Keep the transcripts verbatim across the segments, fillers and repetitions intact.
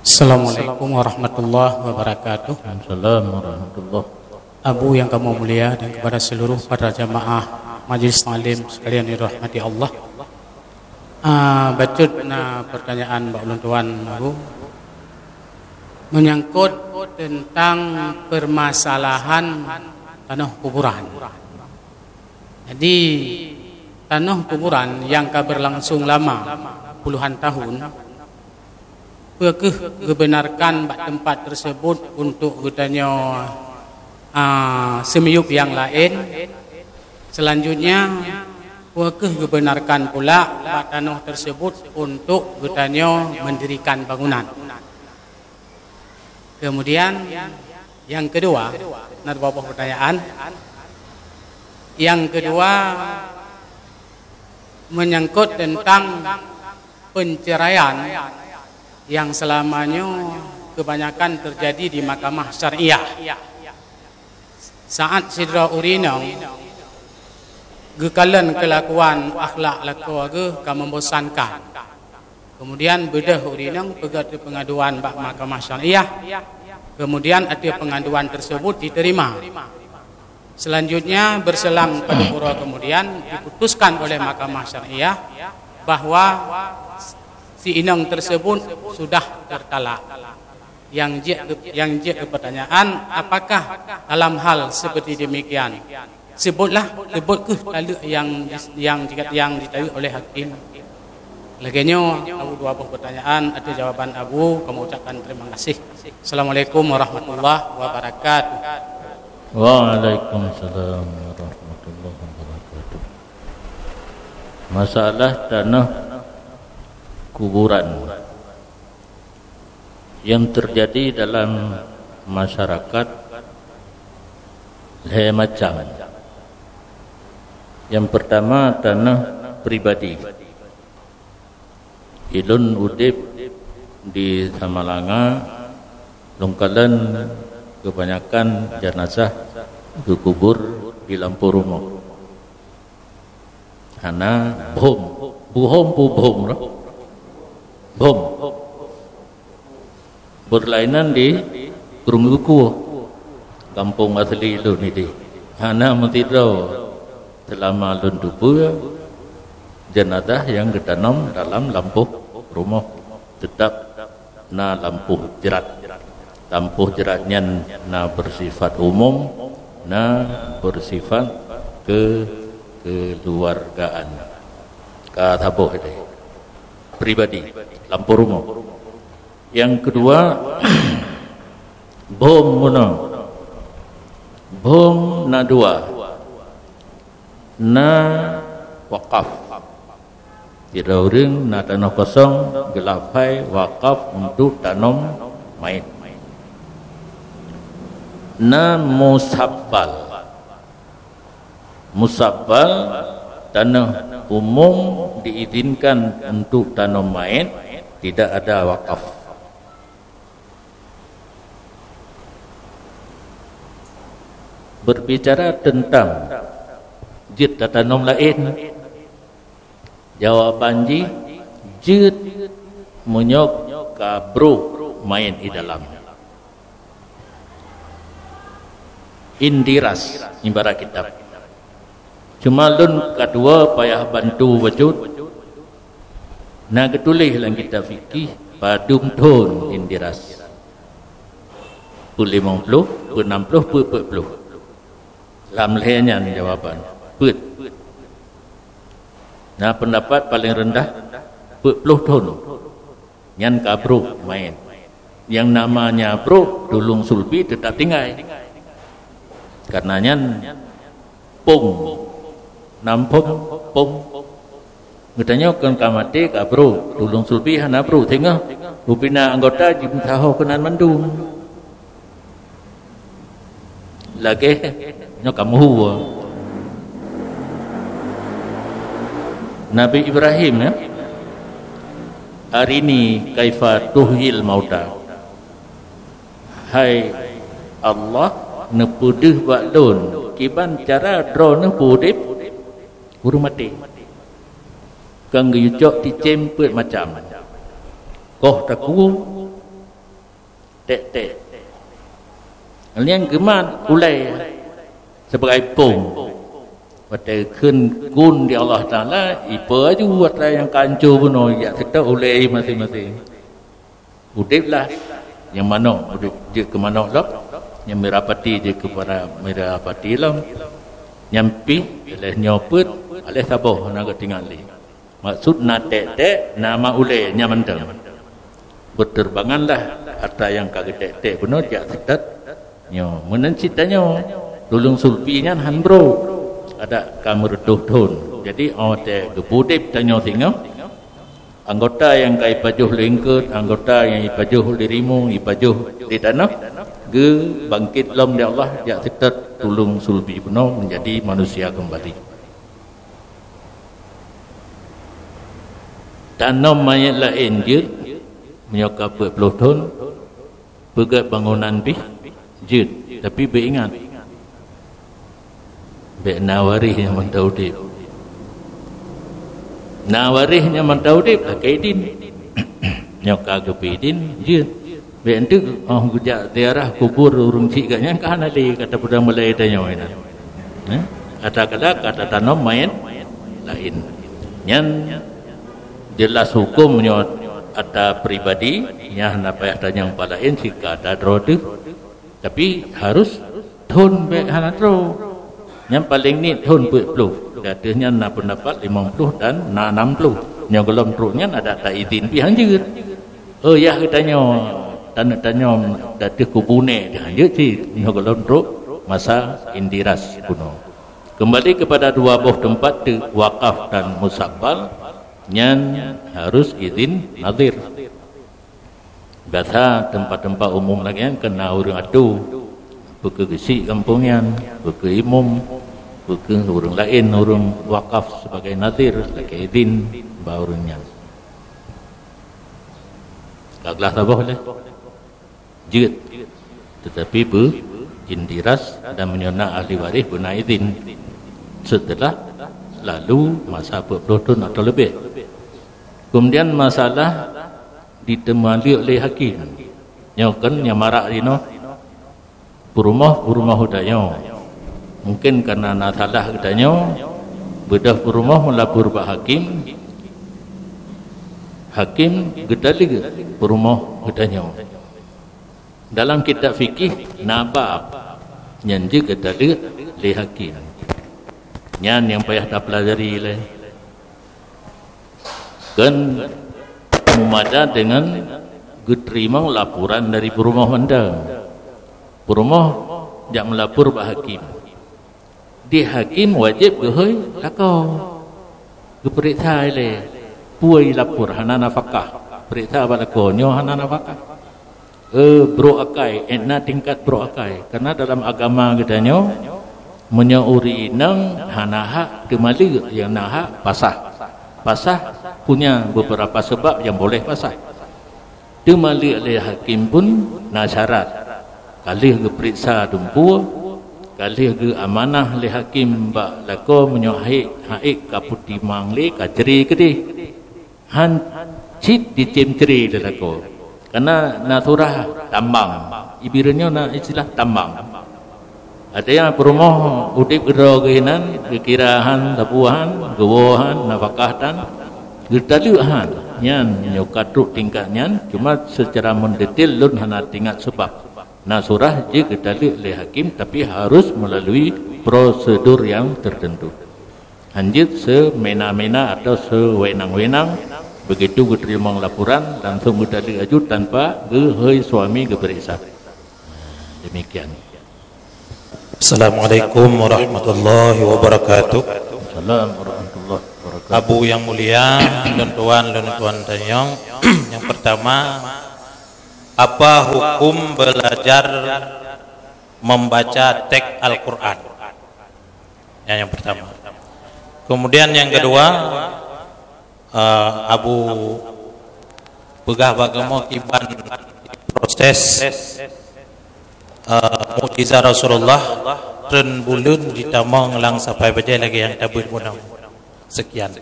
Assalamualaikum warahmatullahi wabarakatuh. Waalaikumsalam warahmatullah. Abu yang kamoe mulia dan kepada seluruh para jamaah Majlis Taklim sekalian yang dirahmati Allah. Ah, bacut na pertanyaan bak ulôn tuan, Abu. Menyangkut tentang permasalahan tanoh kuburan. Jadi, tanoh kuburan nyang ka berlangsung lama, puluhan tahun, peu kheueh geubenarkan bak teumpat tersebut untuk geutanyoe, a, seumiyueb nyang laén? Selanjutnya, peu kheueh geubenarkan pula bak tanoh tersebut untuk geutanyoe mendirikan bangunan? Kemudian, nyang keudua, na dua boh pertanyaan. Nyang keudua, menyangkut tentang penceraian yang selama nyoe kebanyakan terjadi di mahkamah syariah. Saat sidroe ureueng inong geukalon keulakuan akhlak lakoe geuh ka membosankan, kemudian beudôh ureueng inong peugah ateueh pengaduan bak mahkamah syariah, kemudian ateueh pengaduan tersebut diterima. Selanjutnya, berselang padum uroe kemudian, diputuskan oleh mahkamah syariah bahwa si inong tersebut sudah tertalak. Nyang jeuet, nyang jeuet keu pertanyaan, apakah dalam hal seperti demikian? Sebutlah, sebut kheueh taleuek nyang, nyang, nyang jitayue oleh hakim. Lagée nyoe, Abu, dua boh pertanyaan, ateueh jawaban Abu, kamoe ucapkan terima kasih. Assalamualaikum warahmatullahi wabarakatuh. Waalaikumsalam warahmatullahi wabarakatuh. Masalah tanoh kuburan yang terjadi dalam masyarakat lhée macam. Yang pertama, tanoh pribadi. Ulôn udeb di Samalanga, lôn kalon kebanyakan jenazah geukubur di lampôh rumoh. Hana bhom, bhom pu bhom roh. Bhom. Berlainan di Krueng Geukuoh, kampung asli lôn ideh. Hana meusidroe seulama lôn teupeue jenazah nyang geutanom dalam lampôh rumoh, teutap na lampôh jrat. Lampôh jrat nyan na beusifat umum, na beusifat keu keuluwargaan. Ka saboh ideh. Pribadi, lampôh rumoh. Nyang keudua, bhom meunoe. Bhom na dua. Na wakaf. Sidroe ureuëng na tanoh kosong, geulafai wakaf untuk tanom mait. Na musabbal. Musabbal, tanoh umum diizinkan untuk tanom mait, tidak ada wakaf. Berbicara tentang jeuet tatanom laén, jawaban jih jeuet meunyoe ka brôk mait i dalam. Indiras, ibarat kitab. Cuma lôn ka tuwoe payah bantu bacut, na geutuléh lam kitab fikih padum thon indiras. Peuet limong ploh, peuet nam ploh, peuet peuet ploh. Lam lhée nyan jawaban, peuet. Na peundapat paleng reundah peuet ploh thon. Nyan ka brôk mait. Nyang namanya brôk, tuleueng sulbi teutap tinggai. Karena nyan pong, nam pong, pong. Geutanyoe kon ka maté ka brôk, tuleueng sulbi hana brôk, singoh bubena anggota jimeusaho keunan mandum. Lagée nyoe ka meuhue. Nabi Ibrahim, ya, "Arini kaifa tuhyil mauta." Hai Allah, neupeudeuh bak lôn kiban cara Droeneueh peuudeb ureuëng maté. Kon geuyue cok cicém peuet macam. Koh takue, tek-tek. Nyan geumat ulée sibagai pông. Watée kheun gun di Allah Taala, ipe aju atra nyang ka hanco bunoe, jak seutôt ulée maséng-maséng. Udeb lah, nyang manok udeb jeuet keu manok lom, nyang mirah pati jeuet keu para mirah pati lom, nyang pih aléh nyoe peuet, aléh saboh hana geutingat lé. Maksud na tek-tek, na mak ulée, nyan mantong. Beuteurbanganlah atra nyang ka geutek-tek bunoe jak seutôt nyoe. Meunan cit tanyoe, tuleueng sulbi nyan han brok, adak ka meureudoh thon. Jadi, 'oh watée geupeu udeb tanyoe singoh, anggota nyang ka ipajoh lé eungkôt, anggota nyang ipajoh lé rimueng, ipajoh lé tanoh, geubangkét lom lé Allah jak seutôt tuleueng sulbi bunoe meunjadi manusia keumbali. Tanom manyét laén jeuet, meunyoe ka peuet ploh thon, peugét bangunan pih jeuet, tapi beuingat, bék na waréh nyang mantong udeb. Na waréh nyang mantong udeb lakée idin. Nyoe ka geupeu idin jeuet. Bék enteuk 'oh geujak ziarah kubur ureuëng chik gata nyan ka hana lé, ka tapeudong balée tanyoe inan. Eh? Atra kala ka tatanom manyét laén. Nyan jeulaih huköm nyoe atra pribadi, nyan hana payah tanyong pat laén, sika atra droe teuh. Tapi harus thon bék hana troe. Nyan paleng niet thon peuet ploh. Di ateueh nyan na peundapat limong ploh dan na nam ploh. Nyoe gohlom trok nyan adak taizin pih hanjeuet. Oh, yah geutanyoe, taneuk tanyoe di ateueh kubu nèk pih hanjeuet cit. Nyoe gohlom trok masa indiras bunoe. Kembali kepada dua boh teumpat teuk wakaf dan musakbal, nyan harus izin nazir. Biasa teumpat-teumpat umum lagée nyan keu na ureuëng atoe, peu kheueh geuchik gampông nyan, peu kheueh imum, peu kheueh ureuëng laén, ureuëng wakaf sebagai nazir, lakée idin bak ureuëng nyan. Ka glah saboh lé? Jeuet. Tetapi beu indiras dan meunyoe na ahli waréh beuna idin setelah lalu masa peuet ploh thon atau leubeh. Kemudian masalah diteumaliek lé hakim. Nyoe kan nyang marak jinoe, peurumoh-peurumoh geutanyoe. Mungken kareuna na salah geutanyoe, beudôh peurumoh meulapor bak hakim, hakim geutaleuek peurumoh geutanyoe. Dalam kitab fikih na bab nyan jeuet geutaleuek lé hakim. Nyan nyang payah tapeulajari lé. Kan mumada deungon geuteurimong laporan dari peurumoh mantong. Peurumoh jak meulapor bak hakim. Di hakim wajéb geuhôi lakoe. Geupeuriksa ilée, peue ilapor hana nafakah. Peuriksa bak lakoe nyoe hana nafakah. Eh, brok akai, eh, na tingkat brok akai. Karena dalam agama geutanyoe, meunyoe ureuëng inong hana hak teumaleuek, nyang na hak pasah. Pasah punya beberapa sebab yang boleh pasah. Teumaleuek lé hakim pun na syarat. Ka lheueh geupeuriksa dumpeue, ka lheueh geuamanah lé hakim bak lakoe meunyoe haék, haék ka peutimang lé, ka cre keudeh. Han cit jicém cre lé lakoe. Karena na surah tambang. Ibi nyoe na istilah tambang. Ada nyang peurumoh udeb keudroe geuh inan, geukira han, sapeue han, geuwoe han, nafakah tan, geutaleuek han. Nyan nyoe ka trok tingkat nyan, cuma secara mendetail lôn hana teuingat seubab. Na surah jeuet geutaleuek lé hakim, tapi harus melalui prosedur yang tertentu. Hanjeuet seumena-mena atau sewenang-wenang, begitu geuteurimong laporan, langsung geutaleuek aju tanpa geuhôi suami geupeuriksa. Demikian. Assalamualaikum warahmatullahi wabarakatuh. Salam warahmatullahi wabarakatuh. Abu yang mulia, lôn tuan, lôn tuan tanyong. Yang pertama, apa hukum belajar membaca teks Al-Quran? Yang, yang pertama. Kemudian yang kedua, eh, Abu peugah bagaimana kiban proses, eh, mukjizat Rasulullah treun buleuen jitamong lam sapai bajée lagée nyang tabeuet bunoe. Sekian.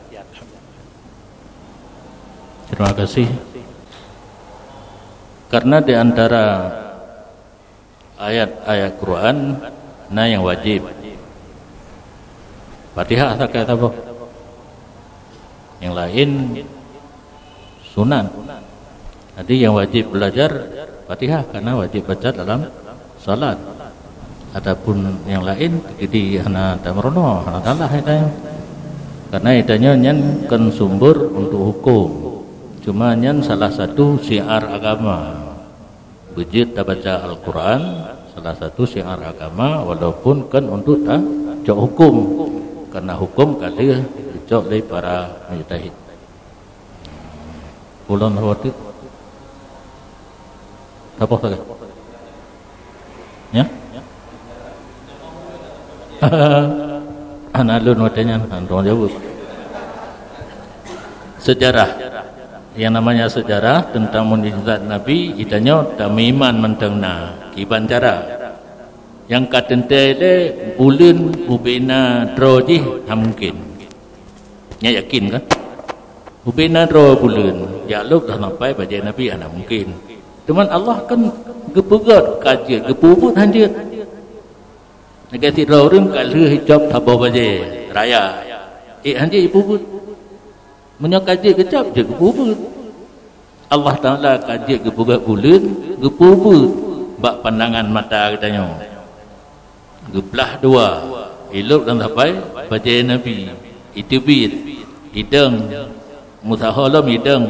Terima kasih. Karena di antara ayat-ayat Quran na nyang wajib. Fatihah sakai saboh. Yang lain sunat. Jadi yang wajib belajar Fatihah karena wajib baca dalam salat. Adapun yang lain, jadi hana tamrono, hana salah itu. Karena itu nyan kan sumber untuk hukum. Cuma nyan salah satu syiar agama. Beujeuet tabaca Al-Quran, salah satu syiar agama, walaupun kan untuk ta-, cok hukum. Karena hukum ka lheueh geucok lé para mujtahid. Ulôn khawatir. Saboh sagai. Ya? Hana lôn watée nyan, hana jaweueb. Sejarah. Yang namanya sejarah tentang mukjizat Nabi, itanyoe tameuiman mantong na kiban cara. Nyang ka teuntée lé buleuen ubena droe jih hana mungkin. Nyan yakin kan? Ubena droe buleuen, jak lôb dah sampai bajée Nabi hana mungkin. Teuma Allah kan geupeugét ka jeuet, geupeubuet han jeuet. Lagée sidroe ureuëng ka lheueh icop saboh bajée raya, ék han jeuet ipeubuet. Meunyoe ka jeuet geucop, jeuet geupeubuet. Allah Taala ka jeuet geupeugét buleuen, geupeubuet bak pandangan mata geutanyoe. Geuplah dua, ilôb dan sapai bajée Nabi, iteubiet, idong, meusaho lom idong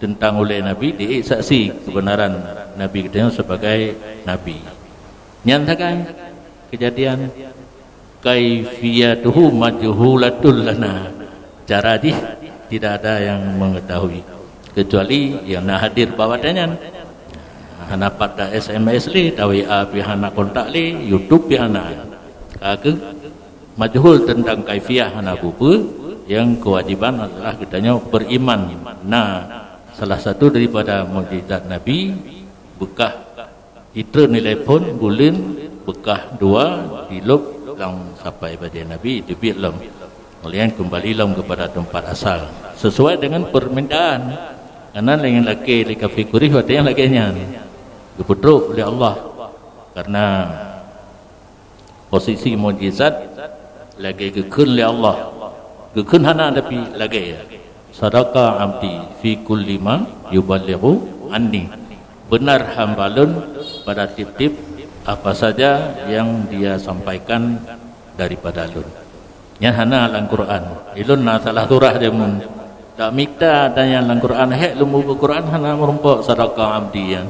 teuntang ulée Nabi, diék saksi keubeunaran Nabi geutanyoe sebagai Nabi. Nyan sagai keujadian. Kaifiyatuhu majhulatul lana. Cara jih tidak ada yang mengetahui kecuali yang na hadir bak watée nyan. Hana pat ta S M S lé, ta W A pih hana kontak lé, YouTube pih hana. Ka keuh majhul teuntang kaifiyah hana peue-peue, yang kewajiban adalah geutanyoe beriman. Nah, salah satu daripada mukjizat Nabi beukah Itreun ilée phon buleuen beukah dua dilôb lam sapai bajée Nabi, teubiet lom. Keumudian keumbali lom keupada teumpat asal sesuai deungon peurmintaan. Karna lagée lakée lé kafé Quraisy watée nyang lagée nyan geupeutrok lé Allah. Karna Posisi mukjizat lagée geukheun lé Allah. Geukheun hana tapi lagée, "Sadaqa abdi fi kulli ma yuballighu anni." Benar hamba lôn pada tieb-tieb apa saja yang dia sampaikan daripada lôn. Nyan hana lam Quran. Ilôn na salah surah deungon. Tak mita dan nyang lam Quran, hék lôn mubuet Quran hana meurumpok sadaqa abdi nyan.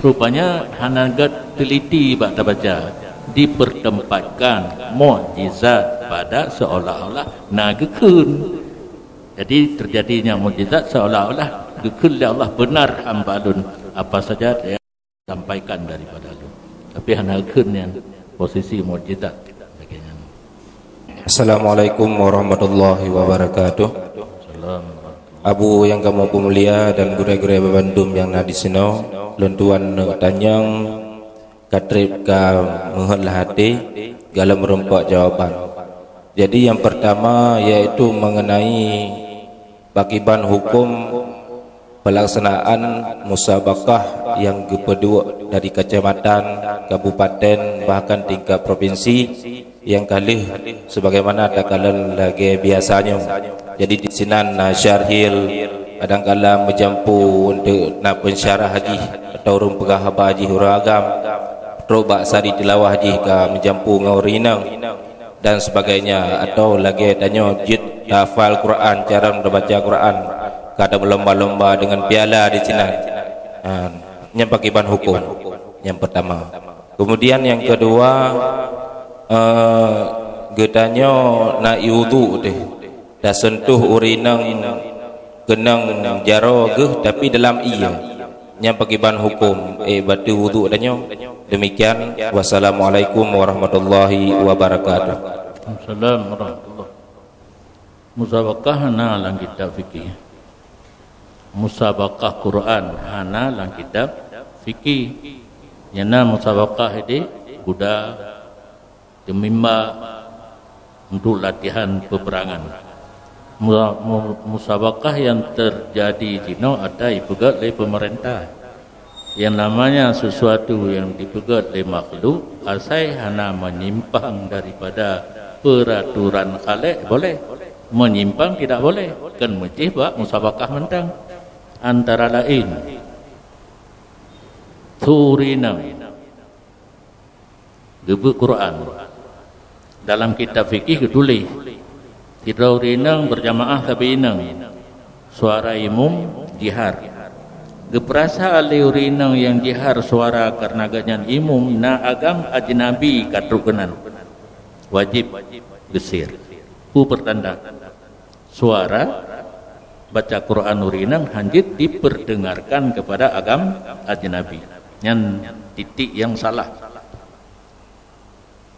Rupanya hana gét teliti bak tabaca. Dipertempatkan mukjizat pada seolah-olah na geukheun. Jadi terjadinya mukjizat seolah-olah geukheun lé Allah benar hamba lôn apa saja dia sampaikan daripada lôn. Tapi hana geukheun nyan posisi mukjizat lagée nyan. Assalamualaikum warahmatullahi wabarakatuh. Salam. Abu nyang kamoe peumulia dan gurée-gurée bandum nyang na disinoe, lôn tuan neuk tanyong ka treb ka meuheuet lé até golom meurumpok jawaban. Jadi yang pertama yaitu mengenai pakriban hukum pelaksanaan musabakah nyang geupeuduek dari kecamatan, kabupaten, bahkan tingkat provinsi nyang ka lheueh sebagaimana takalon lagée biasa nyoe. Jadi disinan na syarhil, kadangkala meujampu untuk na peunsyarah jih atau ureuëng peugah haba jih ureuëng agam. Trok bak sari tilawah jih ka meujampu ngon ureuëng inong dan sebagainya, atau lagée tanyoe jeuet tahafal Quran, cara tabaca Quran, ka tameulomba-lomba deungon piala disinan. Ha, nyan pakriban hukum nyang pertama. Kemudian yang kedua, eh, geutanyoe na ié udhu teuh. Taseuntuh ureuëng inong keunong jaroe geuh tapi dalam ié. Nyan pakriban hukum, eh, bateue udhu tanyoe. Demikian, wassalamualaikum warahmatullahi wabarakatuh. Assalamualaikum warahmatullahi. Musabakah hana lam kitab fikih. Musabakah Quran hana lam kitab fikih. Nyang na musabakah ideh kuda teumimba untuk latihan peperangan. Mu-, mu-, musabakah nyang teujadi jinoe ata ipeugét lé peumeurintah. Yang namanya sesuatu yang dipeugét lé makhluk, asai hana menyimpang daripada peraturan Khalik, boleh. Menyimpang tidak boleh. Kan meucih bak musabakah mantong. Antara lain, turi inong. Geubeuet Quran. Dalam kitab fikih geutuléh, sidroe ureueng inong berjamaah sabe inong, suara imum jihar. Geupeurasa lé ureueng inong nyang jihar suara kareuna geuhnyan imum na agam ajnabi ka trok keunan. Wajéb geusir. Peue peurtanda? Suara baca Quran ureueng inong hana jeuet diperdengarkan kepada agam ajnabi. Nyan titik nyang salah.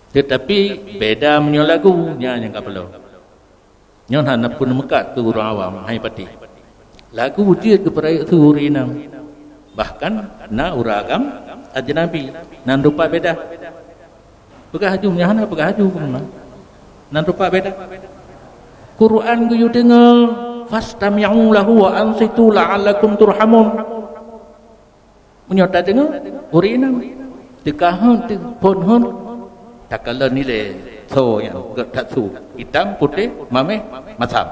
Tetapi beda meunyoe lagu, nyan nyang ka peureulee. Nyoe hana peuneumeukat keu ureueng awam, hai patéh. Lagu jeuet geupeurayeuk su ureueng inong. Bahkan na ureueng agam ajnabi, nan rupa beda. Peugah aju, nyang hana peugah aju pun na. Nan rupa beda. Quran geuyue deungoe, "Fastami'u lahu wa ansitu la'allakum turhamun." Meunyoe tadeungoe, ureueng inong teuka hot, teuphon hot, takalon ilée soe nyang gét that su, itam, putéh, mamèh, masam.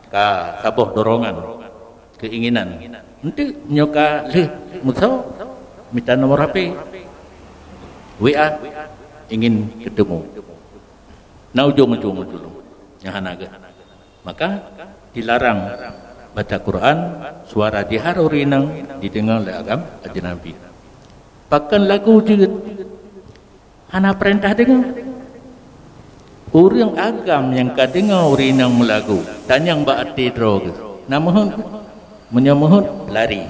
Ka saboh dorongan. Keinginan. Enteuk nyoe ka lheueh meusoe, mita nomor H P. W A, ingin ketemu. Na ujong-ujong dulu. Nyang hana gét. Maka dilarang baca Quran, suara jihar ureueng inong dideungoe lé agam ajnabi. Pakon lagu jeuet. Hana peurintah deungoe. Ureueng agam nyang ka deungoe ureueng inong meulagu, tanyong bak até droe geuh. Na meuheuet? Meunyoe meuheuet, lari.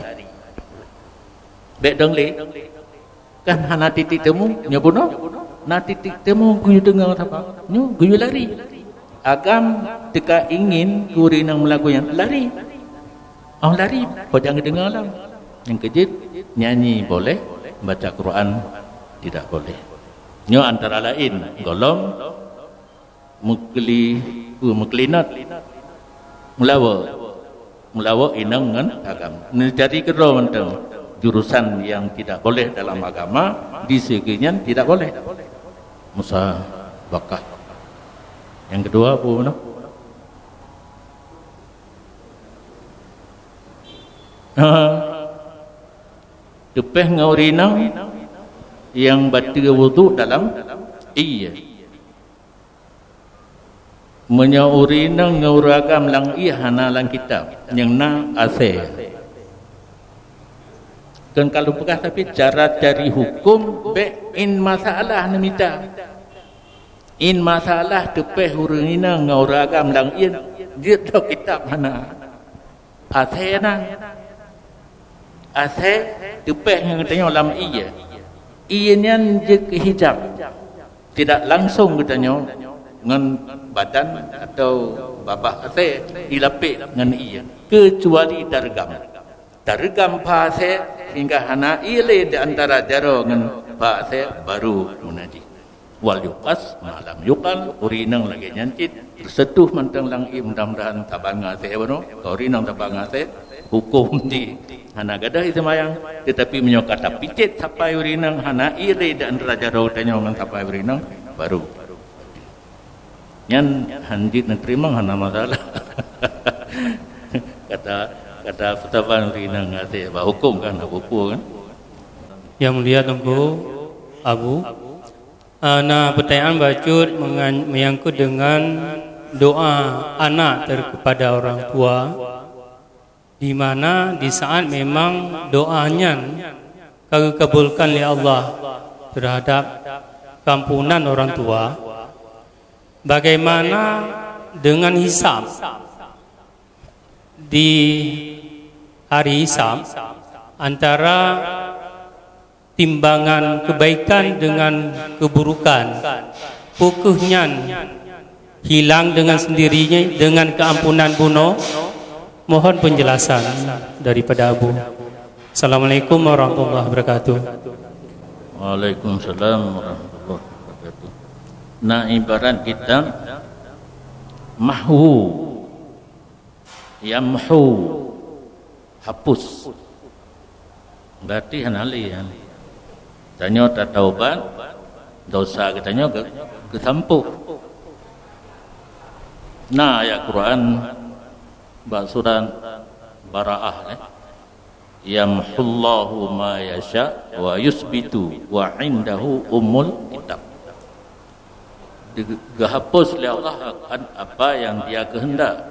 Bék dong lé. Kan hana titik temu, nyoe bunoe. Na titik temu geuyue deungoe sapa? Nyoe geuyue lari. Agam teuka ingin keu ureueng inong meulagu nyan, lari. Oh lari, peue nyang geudeungoe lom. Nyang keujeuet, nyanyi boleh, baca Quran tidak boleh. Nyoe antara laén golom meukeli-, peue, meukeulinot, meulawa, meulawa inong ngon agam. Neujadi keudroe mantong jurusan yang tidak boleh dalam agama, di segi nyan tidak boleh. Musabakah. Nyang keudua peue meunoe? Ha. Teupeh ngon ureueng inong nyang bateue wudhu dalam ié. Meunyoe ureueng inong ngon ureueng agam lam ié hana lam kitab, nyang na asèe. Kon ka lôn peugah, tapi cara cari huköm bék in masalah neumita. In masalah teupeh ureueng inong ngon ureueng agam lam ié, jeuet lom kitab hana. Asèe na. Asèe teupeh ngon geutanyoe lam ié. Ié nyan jeuet keu hijab. Tidak langsung geutanyoe ngon badan atau babah asèe jilapek ngon ié, keucuali tareugam. Tareugam bak asèe sehingga hana ié lé di antara jaroe ngon bak asèe, baru meunajih. Wal yuqas ma lam yuqal, ureueng inong lagèe nyan cit teuseutôh mantong lam ié, mudah-mudahan saban ngon asèe baroe, keu ureueng inong saban ngon asèe, huköm jih hana gadôh ié seumayang, teutapi meunyoe ka tapicét sapai ureueng inong hana ié lé di antara jaroe tanyoe ngon sapai ureueng inong, baru. Nyan hana jeuet neuteurimong, hana masalah. Kata, kata peusaban ureueng inong ngon asèe, bak huköm kan, hak peue-peue kan. Yang mulia Teungku Abu, Ah, na peutanyaan bacut meungan-, menyangkut dengan doa anak ter-, kepada orang tua, di mana di saat memang doa nyan ka geukabulkan lé Allah terhadap keampunan orang tua, bagaimana dengan hisab? Di hari hisab, antara timbangan kebaikan dengan keburukan, peu kheueh nyan hilang dengan sendirinya dengan keampunan bunoe? Mohon penjelasan daripada Abu. Assalamualaikum warahmatullahi wabarakatuh. Waalaikumsalam warahmatullahi wabarakatuh. Nah, ibarat kitab mahwu. Yamhu, hapus. Berarti hana lé, ya. Tanyoe tataubat, dosa geutanyoe geu-, geusampôh. Na ayat Quran bak surat Baraah, eh, "Yamhullahu ma yasha wa yusbitu wa indahu ummul kitab." Di-, geuhapus lé Allah apa yang Dia kehendak.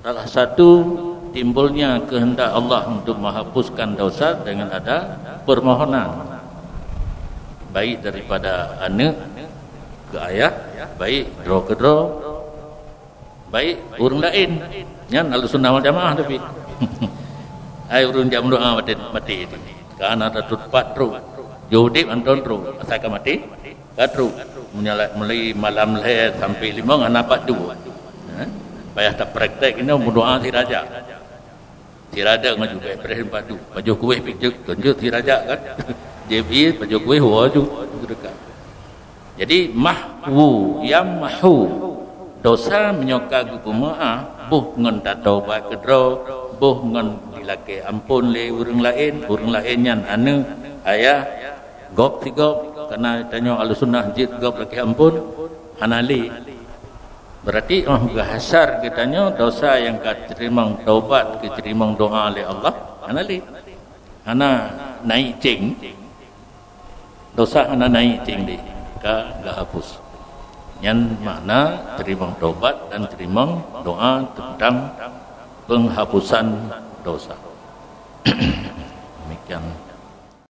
Salah satu timbulnya kehendak Allah untuk menghapuskan dosa dengan ada permohonan, baik daripada aneuk ke ayah, baik droe keudroe, baik ureuëng laén. Nyan Ahlussunnah wal Jamaah tapi. Hai ureuëng jak meudoa maté, maté itu. Ka na tatupat trok. Jodeb anton trok. Asai ka maté, ka trok. Meunyoe mulai malam lhèe sampai limong hana pat duek. Ha? Payah tapraktek inoe meudoa sirajak. Sirajak ngon jubek breh pat duek. Pajoh kueh pijak, tunjuk sirajak kan. Jeb ie, pajoh kueh, woe ju. Dekat. Jadi, mahwu, yamhu. Dosa meunyoe ka geupeumeuáh, boh ngon tataubat keudroe, boh ngon dilakée amphon lé ureuëng laén, ureuëng laén nyan aneuk, ayah, gob sigob, kana tanyoe Ahlussunnah jeuet gob lakée amphon, hana lé. Berarti, oh, geuhasar geutanyoe dosa nyang ka teurimong taubat, ka teurimong doa lé Allah, hana lé. Hana naik ceng. Dosa hana naik tinggi, ka geuhapus. Nyan makna teurimong taubat dan teurimong doa tentang penghapusan dosa. Demikian.